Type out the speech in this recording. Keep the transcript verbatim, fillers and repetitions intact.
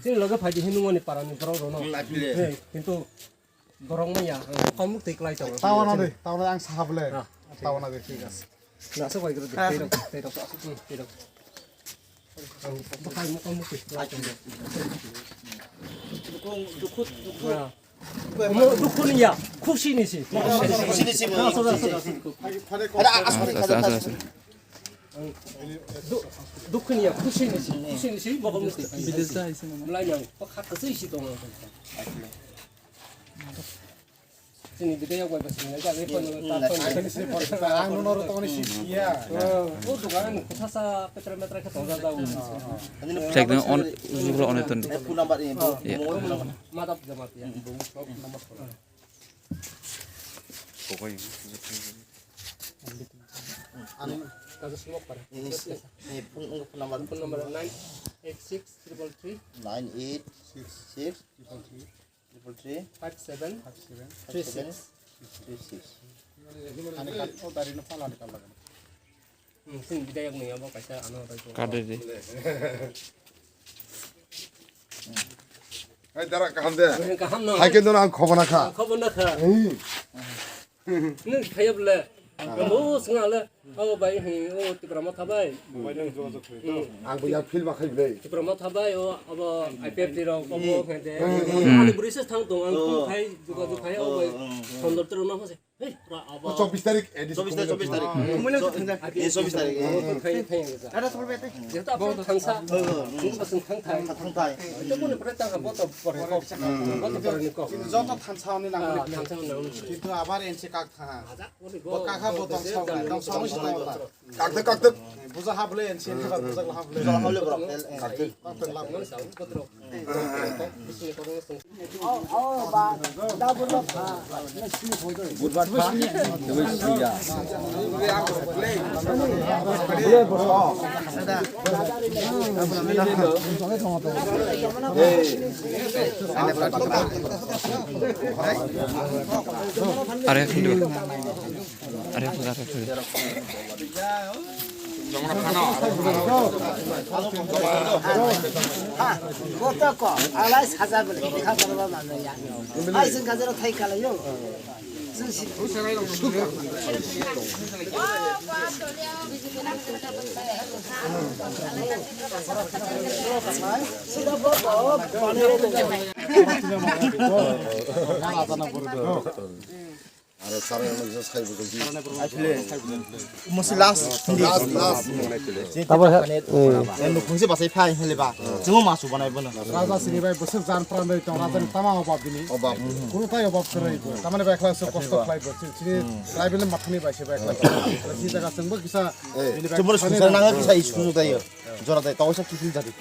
Chini loge phai di hinwi moni para ni borok rok no. Hmm, apile. Hey, kintu borok maya, ang kok muk twi klai tongo. Tawana de, tawana ang saha bole. Ah. Tawana de, thik ase. Na so bai gro de, tei rok, tei rok, hmm, tei rok. Ang bahai muk muk twi klai tongo. Dukhu, dukhu, dukhu. Ah. Omo dukhu ni ya, khusi ni si. Khusi ni si. Aso, aso, aso. Ada, aso, aso, aso. Du-, dukhu ni ya, khusi ni si, khusi ni si, mok muk twi. Bidesh da isi mama. Mulai yang, kok hak kasi isi tongo. Sini bidaya gua bas ni, jaga ni pon, ta pon. Ang nono ro tongni si ya. Oh, oh, dukan, kutha sa petra metra khe tong jaga. Flag na on, zubra on ton. Phone number ni, Yeah. Madap jamat ya. Kokoi. Ani kaza smoke para. Ini si, ini phone, phone number. Phone number nine eight six triple three. Nine eight six triple three. Five seven. Five seven. Three six. Three six. Ani kat, oh, dari na pala ni kala. Hmm, sini bidayok ni abo kaisa ano tadi. Kade de. Hai dara kaham de. Kaham no. Hai kendo na ang khobona kha. Khobona kha. Hmm. Nung khayab le. Abo swnga le. Abo bai hi o Tipra Motha bai. Bai nang jogajog khlai to. Ang bo ya feel ma khai ble. Tipra Motha bai o abo I P F T rok obo khede. Hmm. Ani bwrwi se thang tong ang kum khai jogajog khai o bai. Sondor tero na hose. Hey, ra abo. Chobbish tarik, eh, Chobbish tarik, chobbish tarik. Kumule to thang. Eh, chobbish tarik. Khai khai. Ada to bete. Jeta abo thangsa. Nung basung thang thai. Thang thai. Ito mo ni pore ta ka boto pore ko. Boto pore ni ko. Joto thansa ni nang. Thansa nang. Kintu abar ense kak tha. Bo kaka bo tong sa, tong sa mo si tong ta. Kak te, kak te. Buja hable ense, buja hable. Buja hable bro. Kak te. Kak te lab. Budbar pha, teboi suya. Are, are, are. Kotoko, alai saja bole, kha bole ba mano ya. Ai sing kajero thai kala yo. Aro sara yang bisa sai buka ji. Musi last. Last, last. Tabo he. Yang nukung si basai phai heli ba. Cuma masuk banai bono. Raja sini bai bosok jan pran bai tong raja ni tama obab bini. Obab. Kunu tai obab serai bo. Tamani bai khla so kosto khlai bo. Sini tribal ni mathani bai se bai khla. Sini jaga sengbo kisa. Cuma susah nang kisa isu tai. Jora tai tau sa kitin jadi.